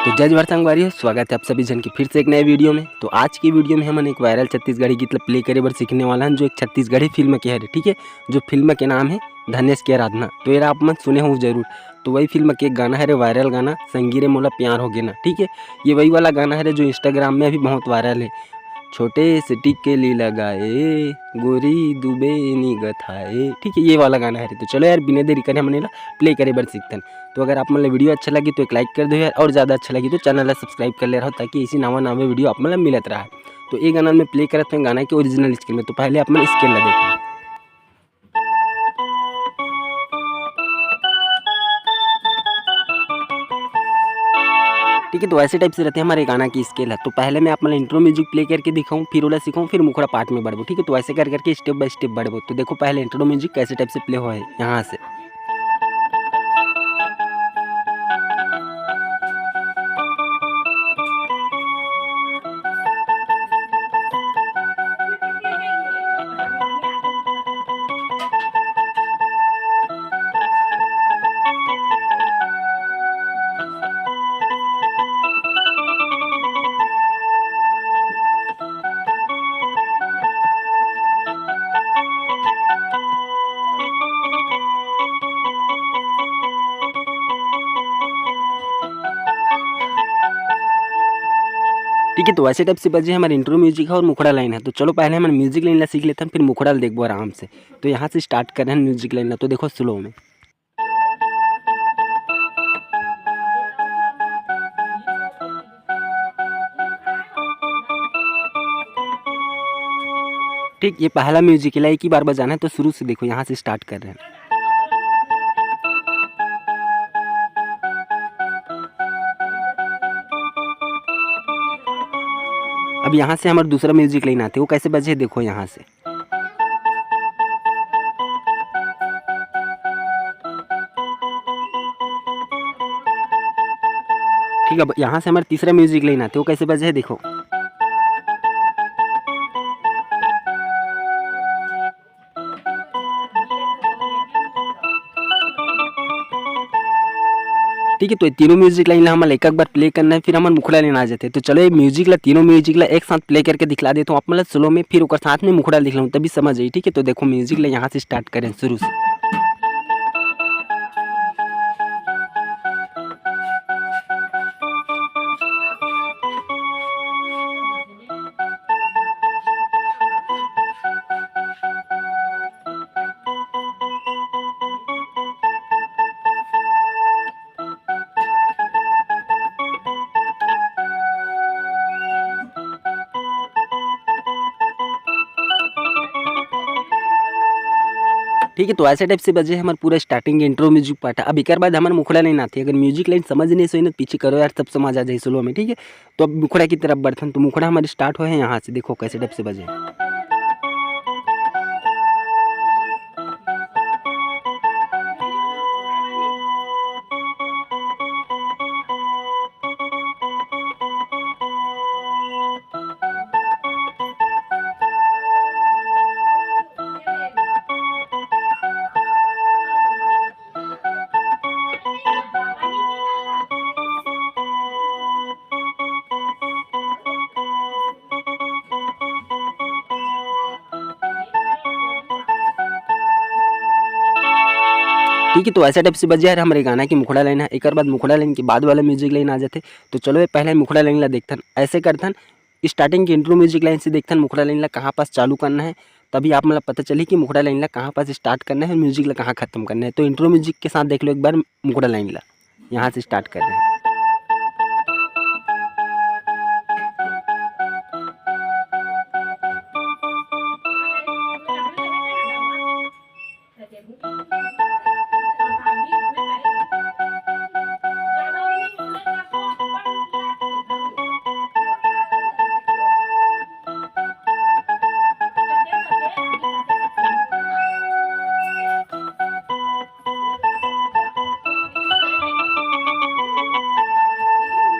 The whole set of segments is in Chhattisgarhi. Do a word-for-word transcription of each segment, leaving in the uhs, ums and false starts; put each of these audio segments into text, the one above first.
तो जय जोहार संगवारी हो, स्वागत है आप सभी झन के फिर से एक नए वीडियो में। तो आज की वीडियो में हमन एक वायरल छत्तीसगढ़ी गीत ला प्ले करे बर सीखने वाला हन, जो एक छत्तीसगढ़ी फिल्म के हरे, ठीक है, जो फिल्म के नाम है धनेश की आराधना। तो एला आप मन सुने हो जरूर। तो वही फिल्म के एक गाना हरे, वायरल गाना, संगी रे मोला प्यार हो गे ना, ठीक है। ये वही वाला गाना हरे जो Instagram में अभी बहुत वायरल है, छोटे से टिकली लगाए, गोरी दुबे नी गथाए, ठीक है, ये वाला गाना हरे। तो चलो यार, बिना देरी करे हमन एला प्ले करे बर सीखथन। तो अगर आप मन ला वीडियो अच्छा लगी तो एक लाइक कर दो यार, और ज़्यादा अच्छा लगी तो चैनल ला सब्सक्राइब कर ले रहो, ताकि ऐसी नवा नवा वीडियो आप मन ला मिलत रहा। तो ये गाना मैं प्ले करत हूँ गाना के ओरिजिनल स्केल में, तो पहले आप मन स्केल ला देखो। ठीक है, तो ऐसे टाइप से रहते हैं हमारे गाना की स्केल है। तो पहले मैं आप मन ला इंट्रो म्यूजिक प्ले करके दिखाऊँ, फिर ओला सिखाऊँ, फिर मुखड़ा पार्ट में बढ़बो, ठीक है। तो ऐसे कर करके स्टेप बाय स्टेप बढ़बो। तो देखो पहले इंट्रो म्यूजिक कैसे टाइप से प्ले हो है यहाँ से। ठीक है, तो ऐसे टाइप से बजे हमारे इंट्रो म्यूजिक है और मुखड़ा लाइन है। तो चलो पहले हम म्यूजिक लाइन ला सीख लेते हैं, फिर मुखड़ा ला देखबो आराम से। तो यहाँ से स्टार्ट कर रहे हैं म्यूजिक लाइन ला। तो देखो स्लो में। ठीक, ये पहला म्यूजिक है, एक ही बार बजाना है। तो शुरू से देखो, यहाँ से स्टार्ट कर रहे हैं। अब यहाँ से हमारा दूसरा म्यूजिक लाइन आते, वो कैसे बजे देखो यहाँ से। ठीक है, अब यहाँ से हमारा तीसरा म्यूजिक लाइन आते, वो कैसे बजे है देखो। ठीक है, तो ये तीनों म्यूजिक लाइन ला हमन एक एक बार प्ले करना है, फिर हमन मुखड़ा लाइन आ जाते हैं। तो चलो, ये म्यूजिक ला, तीनों म्यूजिक ला एक साथ प्ले करके दिखला देता हूँ आप मन ला स्लो में, फिर ओकर साथ में मुखड़ा दिखलाऊँ, तभी समझ आई। ठीक है, तो देखो म्यूजिक ला यहाँ से स्टार्ट करें शुरू से। ठीक है, तो ऐसे टाइप से बजे हमारे पूरा स्टार्टिंग इंट्रो म्यूजिक पार्ट है। अब एकर बाद हमारे मुखड़ा लाइन आती है। अगर म्यूजिक लाइन समझ नहीं सोई ना, पीछे करो यार, सब समझ आ जाए स्लो में, ठीक है। तो अब मुखड़ा की तरफ बढ़थन। तो मुखड़ा हमारे स्टार्ट होए है यहाँ से, देखो कैसे टाइप से बजे। ठीक है, तो ऐसा टाइप से बजे यार हमारे गाना की मुखड़ा लाइन है। एक बार मुखड़ा लाइन के बाद वाला म्यूजिक लाइन आ जाते। तो चलो, ये पहले मुखड़ा लाइन ला देखथन। ऐसे करथन, स्टार्टिंग के इंट्रो म्यूजिक लाइन से देखथन मुखड़ा लाइन ला कहाँ पास चालू करना है, तभी आप मतलब पता चली कि मुखड़ा लाइन ला कहाँ पास स्टार्ट करना है और म्यूजिक ला कहाँ खत्म करना है। तो इंट्रो म्यूजिक के साथ देख लो एक बार मुखड़ा लाइन ला, यहाँ से स्टार्ट कर रहे हैं।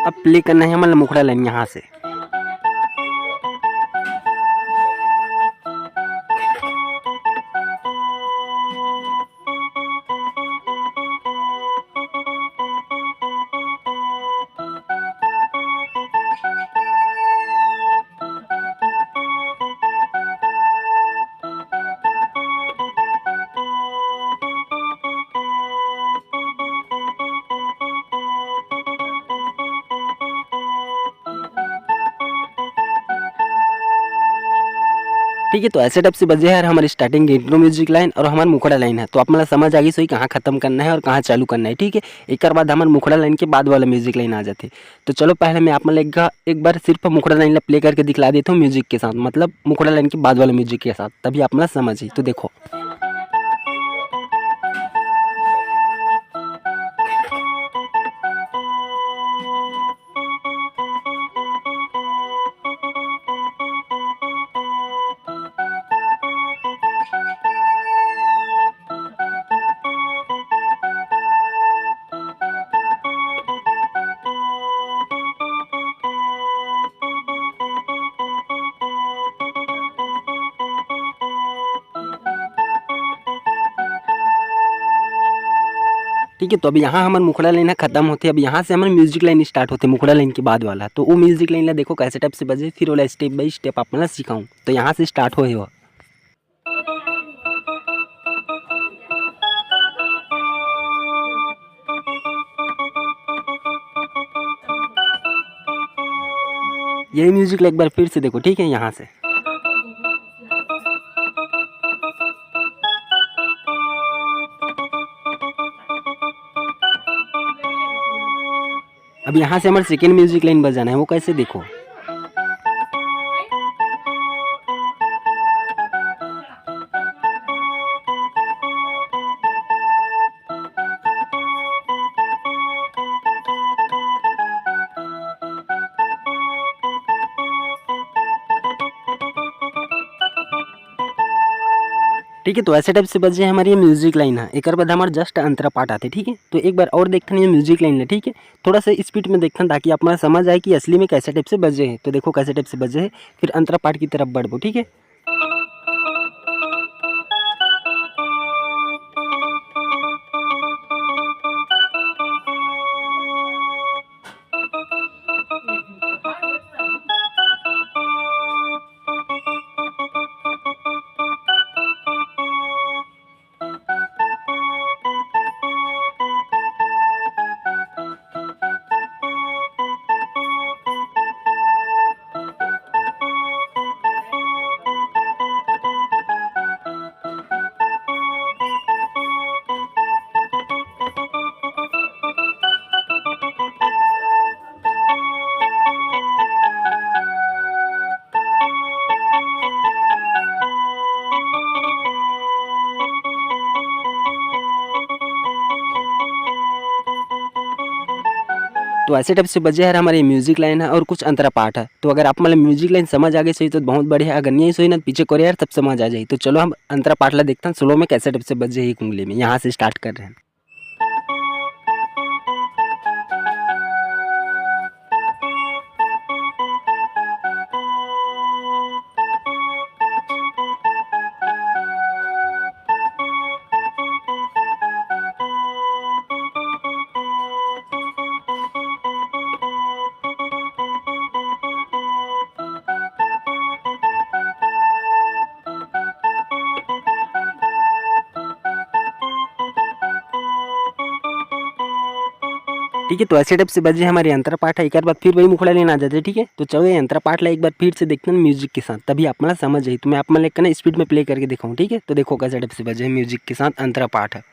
अब प्ले करना है हमन ला मुखड़ा लाइन यहाँ से। ठीक है, तो ऐसे टाइप से बजे हर हमारी स्टार्टिंग इंट्रो म्यूजिक लाइन और हमार मुखड़ा लाइन है। तो आप मन ला समझ आ गई सोई कहाँ खत्म करना है और कहाँ चालू करना है, ठीक है। एकर बाद हमार मुखड़ा लाइन के बाद वाला म्यूजिक लाइन आ जाथे। तो चलो पहले मैं आप मन ला एक घा-, एक बार सिर्फ मुखड़ा लाइन ला प्ले करके दिखला देता हूँ म्यूजिक के साथ, मतलब मुखड़ा लाइन के बाद वाला म्यूजिक के साथ, तभी आप मन ला समझ ही। तो देखो। ठीक है, तो अब यहाँ हमर मुखड़ा लाइन ह खत्म होथे। अब यहाँ से हमर म्यूजिक लाइन स्टार्ट होथे, मुखड़ा लाइन के बाद वाला। तो वो म्यूजिक लाइन ला देखो कैसे टाइप से बजे, फिर ओला स्टेप बाय स्टेप आप मन ला सिखाऊँ। तो यहाँ से स्टार्ट होए हे वो। यही म्यूजिक ला एक बार फिर से देखो, ठीक है, यहाँ से। अब यहाँ से हमारे सेकेंड म्यूजिक लाइन बजाना है, वो कैसे देखो। ठीक है, तो ऐसे टाइप से बजे हमारी ये म्यूजिक लाइन है। एकर बाद हमारे जस्ट अंतरा पाठ आते, ठीक है। तो एक बार और देखथन ये म्यूजिक लाइन ले, ठीक है, थोड़ा सा स्पीड में देखथन ताकि आप मन समझ आए कि असली में कैसे टाइप से बजे है। तो देखो कैसे टाइप से बजे है, फिर अंतरा पाठ की तरफ बढ़बो, ठीक है। तो ऐसे टाइप से बजे हर हमारे म्यूजिक लाइन है और कुछ अंतरा पाठ है। तो अगर आप मतलब म्यूजिक लाइन समझ आ गए सही तो बहुत बढ़िया, अगर नहीं सही ना तो पीछे करे यार, तब समझ आ जाए। तो चलो हम अंतरा पाठ ला देखते हैं स्लो में कैसे टाइप से बजे ही कुंडली में। यहाँ से स्टार्ट कर रहे हैं। ठीक है, तो ऐसे टाइप से बजे हमारे अंतरा पाठ है। एक बार फिर वही मुखड़ा लेना आ जाते, ठीक है। तो चलो ये अंतरा पाठ ला एक बार फिर से देखते हैं म्यूजिक के साथ, तभी आप मतलब समझ जाए। तो मैं आप मतलब कहना स्पीड में प्ले करके दिखाऊँ, ठीक है। तो देखो कैसे टाइप से बजे म्यूजिक के साथ अंतरा पाठ है।